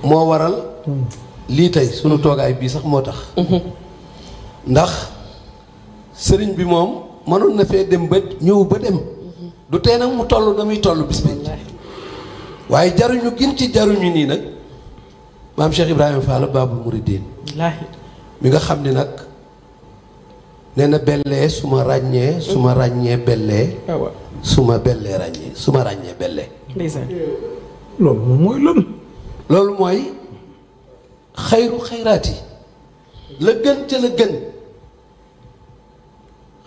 moo waral lii tey sunu toogaay bii sax moo tax ndax sëriñ bi moom mënoon na fee dem ba ñëw ba dem du tee nag mu toll na muy toll bis bi waaye jaruñu gin ci jaruñu nii nag maam Cheikh Ibrahima Fall Babul Mouridine mi nga xam ne nag nee na bellee su ma ràññee bellee su ma bellee ràññee su ma ràññee bellee loolu moom mooy lan loolu mooy xayru xayraat yi la gën ca la gën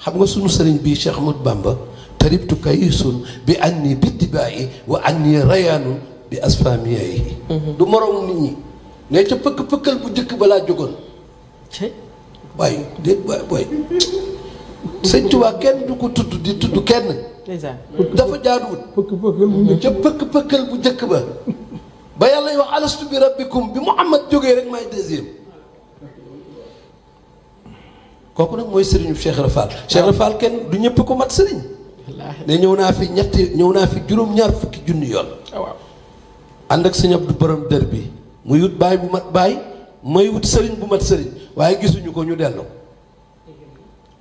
xam nga sunu sëriñ bii Cheikh Ahmadou Bamba taribtu kayisun bi anni bittibaayi wa anni rayaanu bi asfamiya yi du moroom nit ñi ne ca pëkk-pëkkal bu njëkk balaa jógoon waaye déet waay sëñ Tuubaa kenn du ko tudd di tudd kenn dafa jaaduwut ca pëkk-pëkkal bu njëkk ba yàlla y wax alastu bi rabbikum bi Muhammad jógee rek maay deuxième kooku nag mooy sëriñu Cheikh Ibra Fall Cheikh Ibra Fall kenn du ñëpp ko mat sëriñ ne ñëw naa fi juróom-ñaar fukki junni yoon ànd ak sëñ Abdu borom dër bi muy wut baay bu mat baay may wut sëriñ bu mat sëriñ waaye gisuñu ko ñu dellu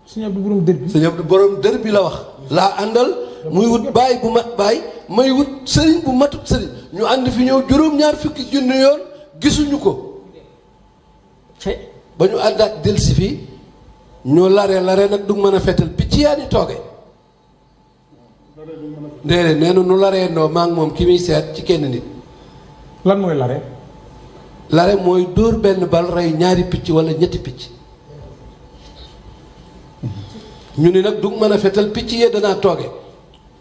sëñ Abdu borom dër bi sëñ Abdu borom dër bi la wax laa àndal muy wut baay bu mat baay may wut sëriñ bu matut sëriñ ñu ànd fi ñëw juróom-ñaar fukki junni yoon gisuñu ko ba ñu àndaat delsi fii ñoo lare nag du mën a fetal picc yaa ni tooge déedéet nee na nu laree ndoo maa ngi moom ki muy seet ci kenn nit lan mooy lare lare mooy dóor benn bal rey ñaari picc wala ñetti picc ñu ni nag du mën a fetal picc yee danaa tooge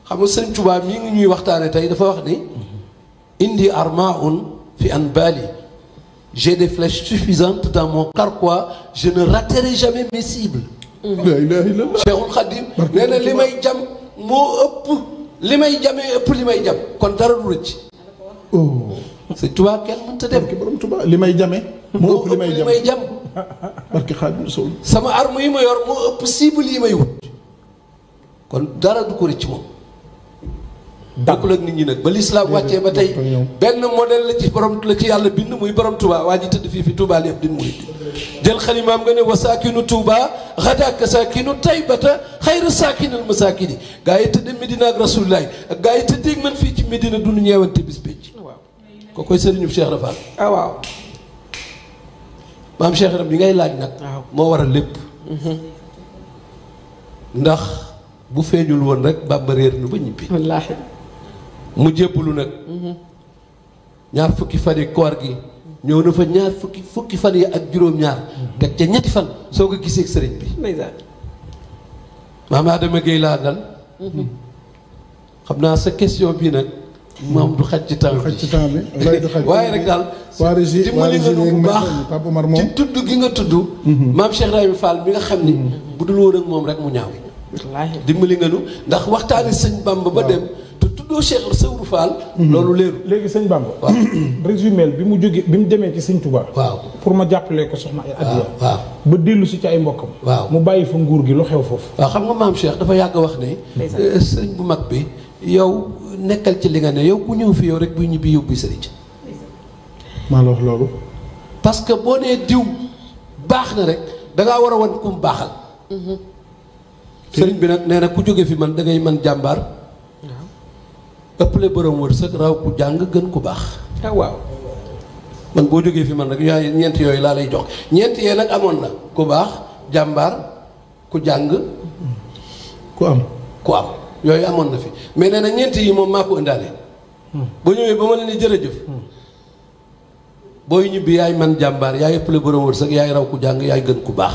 xam nga sëñ Tuubaa mii ngi ñuy waxtaane tey dafa wax ni indi armaun fi an bali j'ai des flèches suffisantes dans mon carquois je ne raterai jamais mes cibles la ilaha illallah Cheikhul Khadim nee na li may jam moo ëpp li may jamee ëpp li may jam kon dara du rëcc sëñ Tuubaa kenn mënta dem borom Tuubaa li may jame moo ëpp li may jam barke Xaadimu Rasuul sama arme yi ma yor moo ëpp cible yi may wut kon dara du ko rëcc moom bokkul ak nit ñi nag ba lislaam wàccee ba tey benn modèle la ci borom la ci yàlla bind muy borom Touba waa ji tëdd fii fi Touba lépp din murid jël xalimaam nga ne wa saakinu Touba xadaaka saakinu taybata xayra saakinal masaakini gaa yi tëdd Medina ak Rasulullaay ak gaa yi tëddeeg man fii ci Medina dunu ñeewante bis pécc ko koy sëriñu Cheikh Ibra Fall waaw maam Cheikh Ibra bi ngay laaj nag moo waral lépp ndax bu feeñul woon rek Bàmba réer nu ba ñibbi wallaahi mu jébbalu nag ñaar fukki fan yi koor gi ñëw na fa ñaar fukki fan yi ak juróom-ñaar teg ca ñetti fan soo ko gisee sëriñ bi maam Adama Gueye laa dal xam naa sa question bii nag moom du xaj ci temps bi waaye rek daal dimbali nga nu bu baax ci tudd gi nga tudd maam Cheikh Ibrahima Fall mi nga xam ni bu dul woon ak moom rek mu ñaaw dimbali nga nu ndax waxtaani sëñ Bamba ba dem te tuddoo Cheikh Sawru Fall loolu leeru léegi sëñ Bamba waaw résumé bi mu jógee bi mu demee ci sëñ Touba waaw pour ma jàppalee ko soxna ay addiya waaw ba dellu si ci ay mbokkam waaw mu bàyyi fa nguur gi lu xew foofu waaw xam nga maam Cheikh dafa yàgg wax ne sëñ bu mag bi yow nekkal ci li nga ne yow ku ñëw fi yow rek buy ñibbi yóbbu sëriñ maa la wax loolu parce que boo nee diw baax na rek dangaa war a wan ku mu baaxal sëriñ bi nag nee na ku jóge fi man da ngay man jàmbaar ëpple borom wërsëg raw ku jàng gën ku baax waaw man boo jógee fi man rek yaay ñeent yooyu laa lay jox ñeent yee nag amoon na ku baax jàmbaar ku jàng ku am yooyu amoon na fi mais nee na ñeent yi moom maa ko ëndaale ba ñëwee ba ma ne ni jërëjëf booy ñibbi yaay man jàmbaar yaay ëpple borom wërsëg yaay raw ku jàng yaay gën ku baax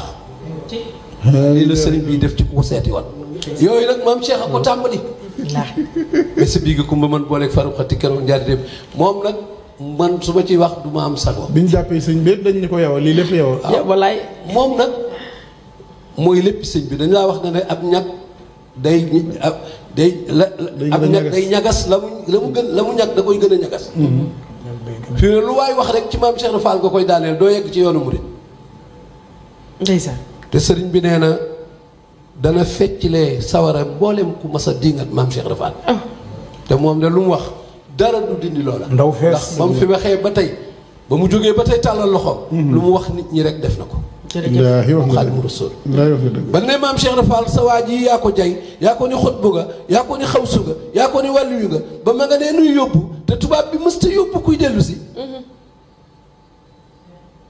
lii la sëriñ bi def ci ku ko seeti woon yooyu nag maam Cheikh a ko tàmbali mais sa bii nga kumba man booleeg faru xati keroog njaari dem moom nag man su ma ciy wax du ma am sago bi ñu jàppee sëñ bi dañ ñu ko yow lii lépp yow wallaay moom nag mooy lépp sëñ bi dañ laa wax na ne ab ñag day ñagas la mu ñag da koy gën a ñagas fii ne lu waay wax rek ci maam Cheikh Fall nga koy daaneel doo yegg ci yoonu murid ndeysaan te sëriñ bi nee na dana feccilee sawara mboolem ku mas a dingat maam Cheikh Fall te moom de lu mu wax dara du dindi loola ndaw fees ndax moom fi waxee ba tey ba mu jógee ba tey tàllal loxoom. lu mu wax nit ñi rek def na ko. jërëjëf Xaadimu Rasuul ba ne maam Cheikh Rafal sa waa ji yaa ko jay yaa ko ni xutbu ga yaa ko ni xawsu ga yaa ko ni wàllu yu nga ba ma nga nee nuy yóbbu te tubaab bi mësta yóbbu kuy dellu si.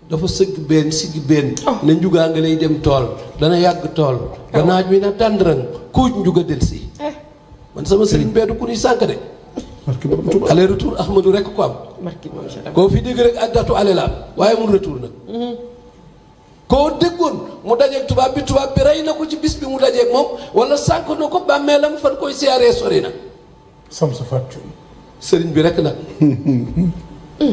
dafa sëgg benn siggi benn. ne njugaa nga lay dem tool dana yàgg tool. ba naaj wi na tàndarang kuuj njuga del si. man sama sëriñ beedu ku ni sànq de. aller retour Ahmadou rek ko am. koo fi dégg rek ak datu ale la am waaye mun retour nag. koo déggoon mu dajeeg tubaab bi rey na ko ci bis bi mu dajeeg moom wala sànq na ko bàmmeelam fan koy siyaaree sori na. sam sa fàccu. sëriñ bi rek nag.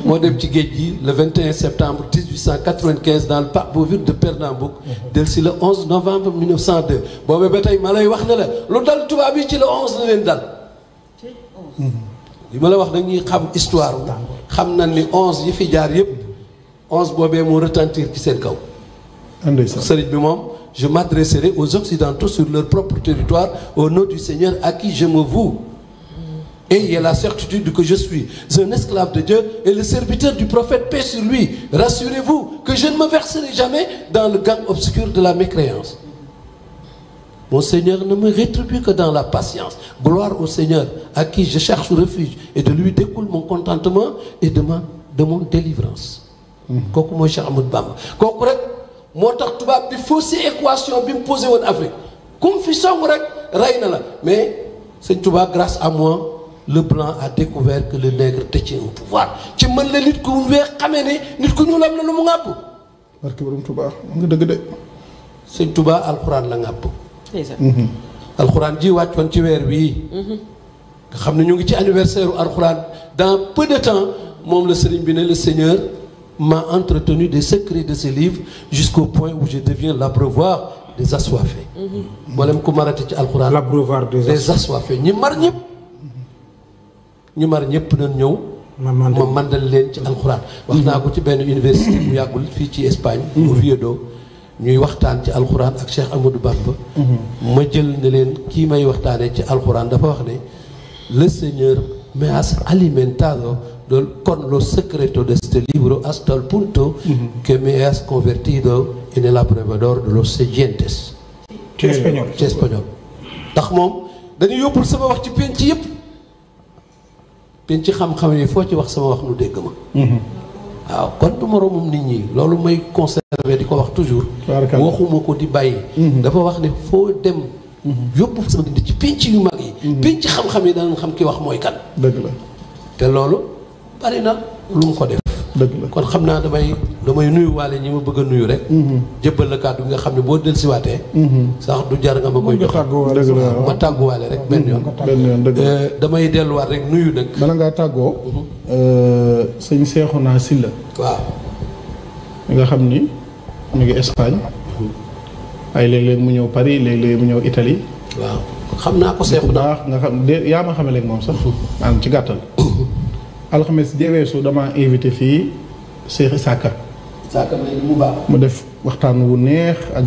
moo dem ci géej gi le 21 septembre 1895 dans le parc Beauville de Pernambouc. del si le 11 novembre 1902 boobee ba tey ma lay wax ne la lu dal tubaab yi ci le 11 la leen dal. li ma la wax dañuy xam histoire xam na ni 11 yi fi jaar yëpp 11 boobee moo retentir ci seen kaw. sëriñ bi moom je m'adresserai aux Occidentaux sur leur propre territoire au nom du Seigneur à qui je me voue. Ayez la certitude que je suis un esclave de Dieu et le serviteur du prophète, paix sur lui. Rassurez-vous que je ne me verserai jamais dans le gang obscur de la mécréance. Mon Seigneur ne me rétribue que dans la patience. Gloire au Seigneur à qui je cherche refuge et de lui découle mon contentement et de mon délivrance. kooku mooy Cheikh Ahmadou Bamba kooku rek moo tax tubaab bi faussé équation bi mu posé woon Afrique kum fi song rek rey na la mais sëñ Touba grâce à moi le blanc a découvert que le nègre détient un pouvoir ci mën la nit ku weex xamee ne nit ku ñuul am na lu mu ŋàbb. barke borom Touba nga dëgg de. sëñ Touba alxuraan la ŋàbb. alxuraan ji wàccoon ci weer wii. nga xam ne ñu ngi ci anniversaire u alxuraan dans peu de temps moom la sëriñ bi ne le Seigneur m'a entretenu des secrets de ce livre jusqu'au point où je deviens l'abreuvoir des assoiffés. mboolem ku marati ci alxuraan. l'abreuvoir des assoiffés ñi mar ñëpp. ñu mar ñëpp nañ ñëw. ma mandal leen ci alxuraan. wax naa ko ci benn université bu yàggul fii ci Espagne. Oviedo ñuy waxtaan ci alxuraan ak Cheikh Ahmadou Bamba. ma jël ne leen kii may waxtaanee ci alxuraan dafa wax ne le Seigneur me has alimentado con los secretos de este libro hasta el punto que me has convertido en el abrevador de los siguientes. ci espagnol ci espagnol. ndax moom dañuy yóbbul sama wax ci penc yëpp. penc xam-xam yi foo ci wax sama wax nu dégg ma. waaw kon du moroomum nit ñi loolu may conserver di ko wax toujours. waxuma ko di bàyyi. dafa wax ne foo dem. yóbbu sama nit ci penc yu mag yi. penc xam-xam yi danañ xam ki wax mooy kan. dëgg la te loolu bari na lu mu ko def. dëgg la kon xam naa damay nuyu waale ñi ma bëgg a nuyu rek. jëbbal la kàddu gi nga xam ne boo dellusiwaatee. sax du jar nga ma koy jox ma tàgguwaale rek benn yoon. damay delluwaat rek nuyu nag. bala ngaa tàggoo. sëñ Seexuna Silla. waaw. nga xam ni mu ngi Espagne. ay léeg-léeg mu ñëw Paris léeg-léeg mu ñëw Italie. waaw xam naa ko Seexuna baax nga xam yaa ma xamee léegi moom sax. maanaam ci gàttal. alxames jeweesu dama invité fii Cheikh Isaka mu baax mu def waxtaan wu neex ak